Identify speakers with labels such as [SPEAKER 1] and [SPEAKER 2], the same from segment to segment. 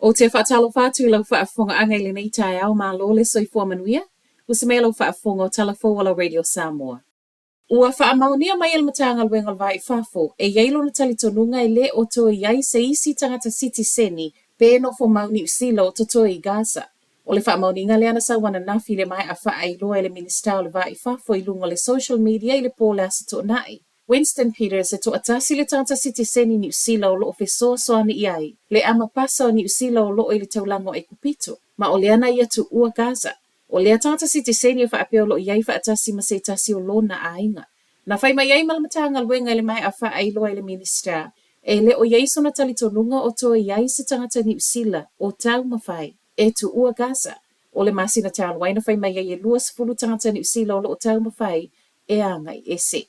[SPEAKER 1] Ou te faatalofa atu i lau faafofogaaga i lenei taeao, malo le soifua manuia. Usi mai lau faafofoga o tala fou a lau Radio Samoa. Ua faamaonia mai e le Matagaluega o le Va i Fafo, e i ai lona talitonuga e le o toe i ai se isi tagata sitiseni pe nofo mau Niu Sila o totoe i Gaza. O le faamaoniga lea na sau ananafi i le maea faailoa e le Minisita o le Va i Fafo i luga o le social media i le po o le Aso Toonai. Winston Peters, e toatasi le tagata sitiseni Niu Sila o lo o fesoasoani i ai le amapasa o Niu Sila o lo o i le taulaga o Aikupito, ma o lea na ia tuua Gaza. O lea tagata sitiseni e faapea o lo o i ai faatasi ma se tasi o lona aiga. Na fai mai ai ma le Matagaluega i le maea faailoa e le Minisita, e le o i ai sona talitonuga o toe i ai se tagata Niu Sila o taumafai e tuua Gaza. O le masina talu ai na fai mai ai e 20 tagata Niu Sila o lo o taumafai e agai ese.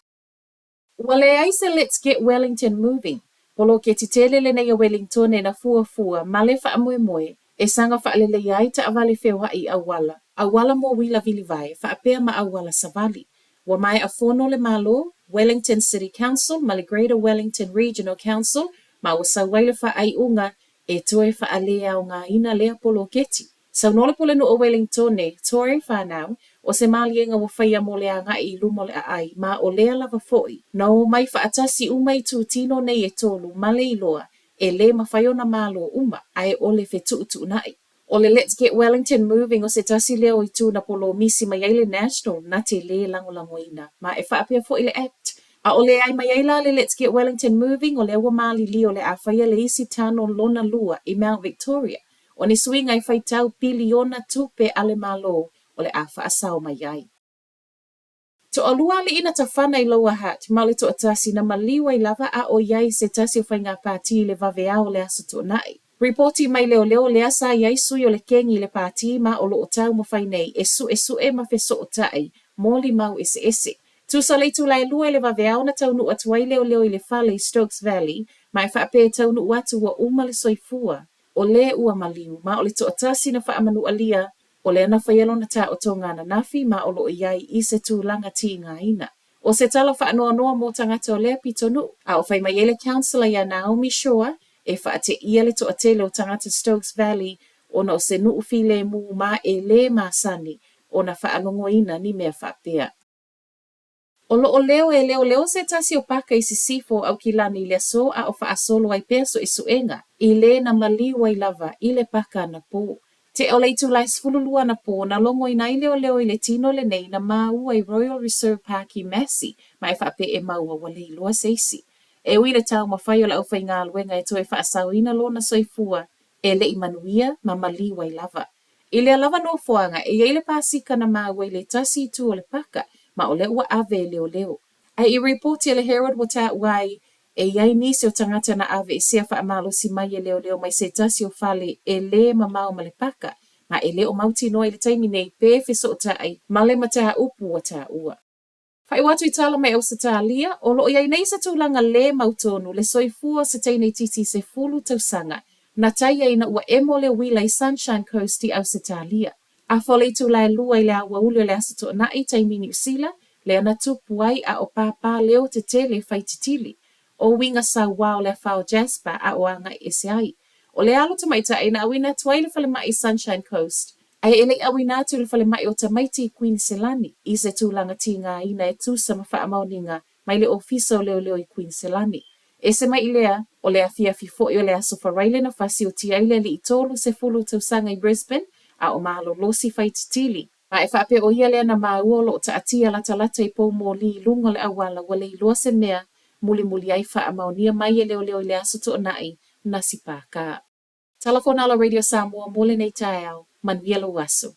[SPEAKER 1] Ua leai se Let's Get Wellington Moving, poloketi tele lenei a Welingtone na fuafua ma le faamoemoe e saga faaleleia ai taavale feoai i auala, auala mo uila vilivae faapea ma auala savali. Ua maea fono le Malo, Wellington City Council ma le Greater Wellington Regional Council ma ua sau ai le faaiuga e toe faaleaogaina lea poloketi. Saunoa le Pulenuu o Welingtone, Tory Whanau, o se maliega ua faia mo le agai i luma o le aai, ma o lea lava foi na omai faatasi uma itutino nei e tolu ma le iloa e lē mafai ona malo uma ae o le fetuutuunai. O le Let's Get Wellington Moving o se tasi lea o itu na polomisi mai ai le National na te lē lagolagoina, ma e faapea foi le Act. A o le ai mai ai la le Let's Get Wellington Moving o lea ua maliliu o le a faia le isi tunnel lona lua i Mount Victoria, O ni suiga e faitau piliona tupe a le Malo o le a faasao mai ai. Toalua alii na tafana i Lower Hutt ma o le toatasi na maliu ai lava a o i ai se tasi o faiga pātī i le vaveao o le Aso Toonai. Ripoti mai leoleo lea sa i ai sui o le kengi i le pātī ma o lo o taumafai nei e suesue ma fesootai molimau eseese. Tusa o le itula e lua i le vaveao na taunuu atu ai leoleo i le fale i Stokes Valley ma e faapea e taunuu atu ua uma le soifua o lē ua maliu, ma o le toatasi na faamanualia, o lea na faia lona taotoga ananafi ma o lo o i ai i se tulaga tigaina. O se tala faanoanoa mo tagata o lea pitonuu, a o fai mai ai le councillor iā Naomi Shaw e faateia le toatele o tagata Stokes Valley ona o se nuu filemu ma e lē masani ona faalogoina ni mea faapea. O lo o leo e leoleo se tasi o paka i sisifo o Aukilani i le aso a o faasolo ai pea suesuega i lē na maliu ai lava i le paka anapō. Tea o le itula e 12 anapō na logoina ai leoleo i le tino lenei na māua i Royal Reserve Park i Massey ma e faapea e maua ua le iloa se isi. E ui i le taumafai o le aufaigaluega e toe faasaoina lona soifua e le i manuia ma maliu ai lava. I lea lava nofoaga, e i ai le pasika na māua i le tasi itu o le paka, ma o lea ua ave e leoleo. A i ripoti a le Herald ua taua ai, e i ai nisi o tagata na aveesea faamalosi mai e leoleo mai se tasi o fale e lē mamao ma le paka, ma e le o mautinoa i le taimi nei pe fesootai ma le mataupu ua taua. Faaiu atu i tala mai Ausetalia, o lo o i ai nei se tulaga lē mautonu le soifua o se teine itiiti 10 tausaga na taia ina ua emo le uila i Sunshine Coast i Ausetalia. Afa o le itula e lua i le aoauli o le Aso Toonai, taimi Niu Sila, lea na tupu ai a o pāpā leo tetele faititili. O uiga sauā o le afa o Jasper a o agai ese ai. O le alo tamaitai na auina atu ai i le falemai i Sunshine Coast, ae e le i auina atu i le falemai o tamaiti i Kuiniselani i se tulaga tigaina e tusa ma faamaoniga mai le Ofisa o Leoleo i Kuiniselani. Ese mai i lea, o le afiafi foi o le Aso Faraile na fasiotia ai le alii 30 tausaga i Brisbane a o malolosi faititili. Ma e faapea o ia lea na māua o lo o taatia latalata i pou mōlī i luga o le auala ua le iloa se mea mulimuli ai faamaonia mai e leoleo i le Aso Toonai na sipākā. Tala Fonala Radio Samoa mo lenei taeao, manuia lou aso.